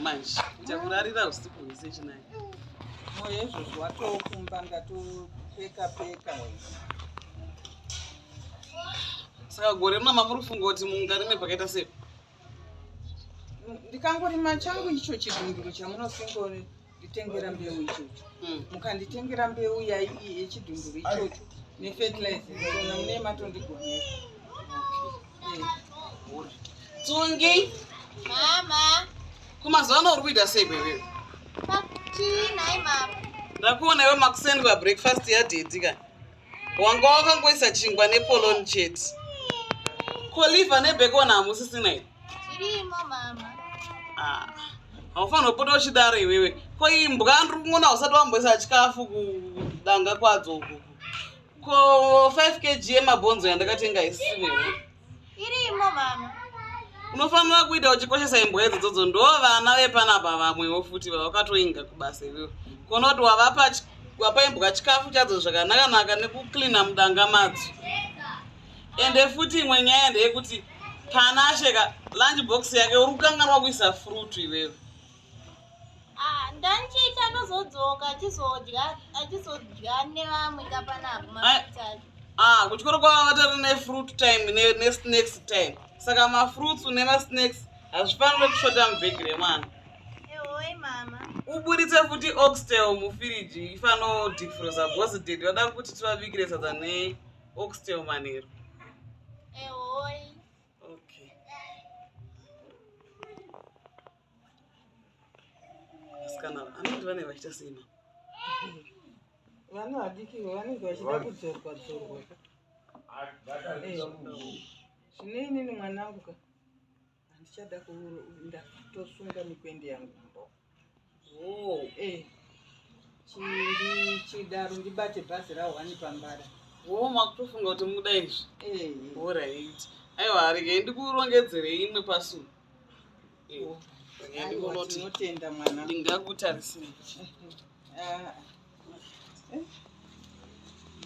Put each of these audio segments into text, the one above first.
manje kuita kurarira usiku hwese chinai. Moyo izvozvo watokumba ndatopeka peka. Saka gore rino mamuri kufunga kuti mungarime pakaita sei? Ndikangorima changu icho chidhunduru chamunosingonditengera mbeu ichocho. Mukanditengera mbeu yechidhunduru ichocho nefertilizer ndona mune matondigonera. Tsungi. Mama. Kumazuva ano uri kuita sei kwewewe? Chii nhai mama? Ndakuona iwe makuseni pabreakfast yadhedhi ka. Wanga wakangoisa chingwa nepoloni chete. Ko liver nebacon hamusisina here? Zvirimo mama. Ah, haufanirwi kupota uchidaro iwewe. Ko imbwa ndiri kungoona usati wamboisa chikafu kudanga kwadzo uku. Ko 5 kg yemabhonzo yandakatenga isisina here? Irimo mama. Unofanira kuita uchikoshesa imbwa idzi dzodzo ndo vana vepanapa vamwewo futi vavakatoinga kubasa iwewe. Kuona kuti wavapa wapa imbwa chikafu chadzo zvakanaka naka nekuklina mudanga madzo. Ende futi imwe nyaya ndeyekuti Panashe ka lunch box yake uri kukanganwa kuisa fruit iwewe. Ah, ndanchiita anozodzoka achizodya achizodya nevamwe kapanapo mafruits acho. Ah, kuchikoro kwavo vatori nefruit time nesnacks time. Saka mafruits nemasnacks hazvifanire kushota mubhegi remwana. Ehoi mama. Uburitse futi oxtail mufiriji ifano defroza because daddy vada kuti tivabikire sadza neoxtail manheru. Ehoi. Okay. Vasikana anoti vane vachiita sei mama? Vana vadiki vanenge vachida kudzorwa dzorwa. Eh, zvino inini mwanangu ka handichada ndatosunga mikwende yangu mbo. Oh. Eh. Chidaro ndibate bhazi rahwani pambara. Oh, makutofunga kuti muda izvi? Eh. Alright. Aiwa, regai ndikurongedzerei imwe pasu. Eh, Oh. regai Aiwa, ndingonoti tinotenda mwana. ndingakutarisirei. Ah. Eh.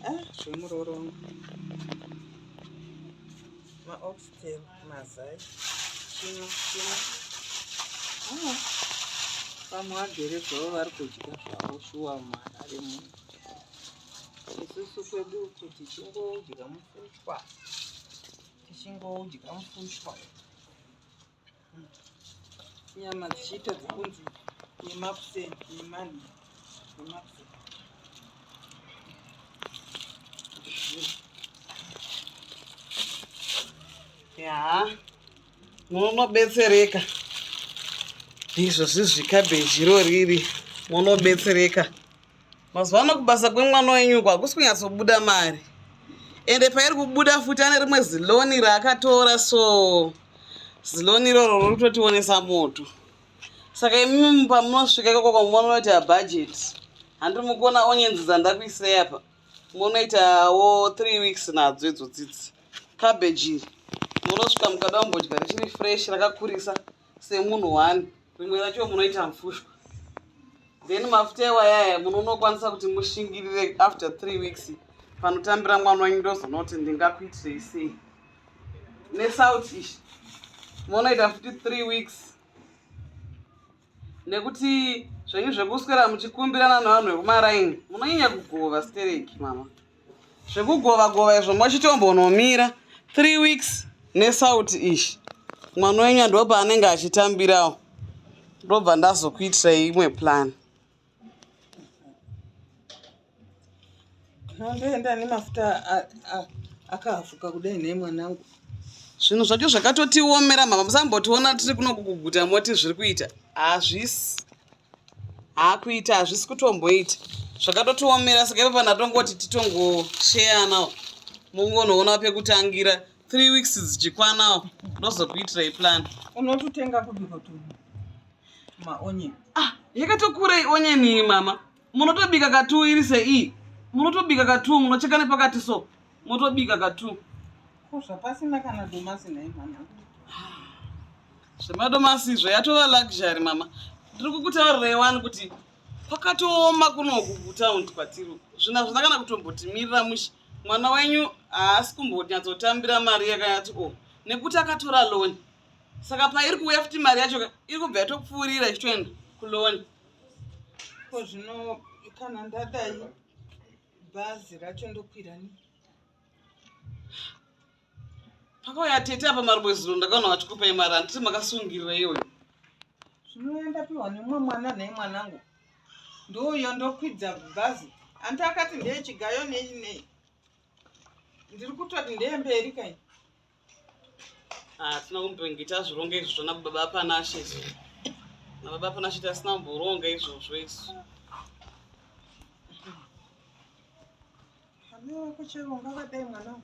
Ah, zvemurooro wangu. Maoxtail, mazai, chino, chino. Ah. Vamwe vagere zvavo vari kudya zvavo shuwa muHarare muno. Isusu kwedu uku tichingodya mufushwa. Tichingodya mufushwa. Nyama dzichiita dzekunzi nemakuseni nemanheru nemakuseni. Ya, munobetsereka. Ndizvo zvizvikabheji iro riri, munobetsereka. Mazuva ano kubasa kwemwana wenyu uko hakusi kunyatsobuda mari. Ende pairi kubuda futi ane rimwe ziloni raakatora so ziloni iroro riri kutotionesa moto. Saka imimi pamunosvika ikoko munoita budget. Handiri mukuona onions dzandakuisirei apa. Munoitawo 3 weeks nadzo idzo dzidzi. Cabbage iri munosvika mukada kumbodya richiri fresh rakakurisa semunhu one. Rimwe racho munoita mufushwa. Then mafuta ewayaya munonokwanisa kuti mushingirire after 3 weeks panotambira mwana wenyu ndozonoti ndingakuitirei sei. Nesalt ishi munoita futi 3 weeks nekuti zvenyu zvekuswera muchikumbirana nevanhu vekumaraini munonyanya kugova stereki mama. Zvekugova gova izvo mochitombonomira 3 weeks nesauti ishi mwana wenyu ndo paanenge achitambirawo ndobva ndazokuitirai imwe plan. Ndoenda nemafuta akahafuka kudai nhai mwanangu. Zvinhu zvacho zvakatotiomera mama, musambotiona tiri kuno kuguta moti zviri kuita. Hazvisi. Hakuita, hazvisi kutomboita. Zvakatotiomera saka ipapo ndatongoti titongosheyanawo. Mungonoona pekutangira 3 weeks dzichikwanawo ndozokuitirai plan. Unototenga kupiko tu maonion? Ah, yakatokura ionion iyi mama. Munotobika katu iri sei? Munotobika katu munocheka nepakati so. Motobika katu. Ko zvapasina kana domasi nhai mwana. Zvemadomasi izvo yatova luxury mama. Ndiri kukutaurirai wani kuti kwakatooma kunoku kutaundi kwatiri uku. Zvinhu hazvina kana kutombotimirira mushe. Mwana wenyu haasi kumbonyatsotambira mari yakanyati o nekuti akatora loan. Saka pairi kuuya futi mari yacho ka iri kubva yatopfuurira ichitoenda kuloni. Ko zvino kana ndadai bhazi racho ndokwira ni? Pakauya tete apa marimwe zuro ndakaona vachikupai mari handiti makasungirira iyoyo. Zvinouya ndapiwa nemumwe mwana nhai mwanangu. Ndouyo ndokwidza bhazi. Anti akati ndeye chigayo nei nei. Ndiri kutoti ndeye mberi kai. Hatina ah, kumbenge tazvironga izvozvo nababa Panashe isu. Nababa Panashe tasina kumboronga izvozvo isu. Amai wako chaivo ungavadai mwanangu.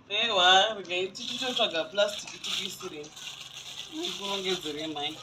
Ewa, regai tichitotsvaga plastic tikuisirei. Tikurongedzerei mai.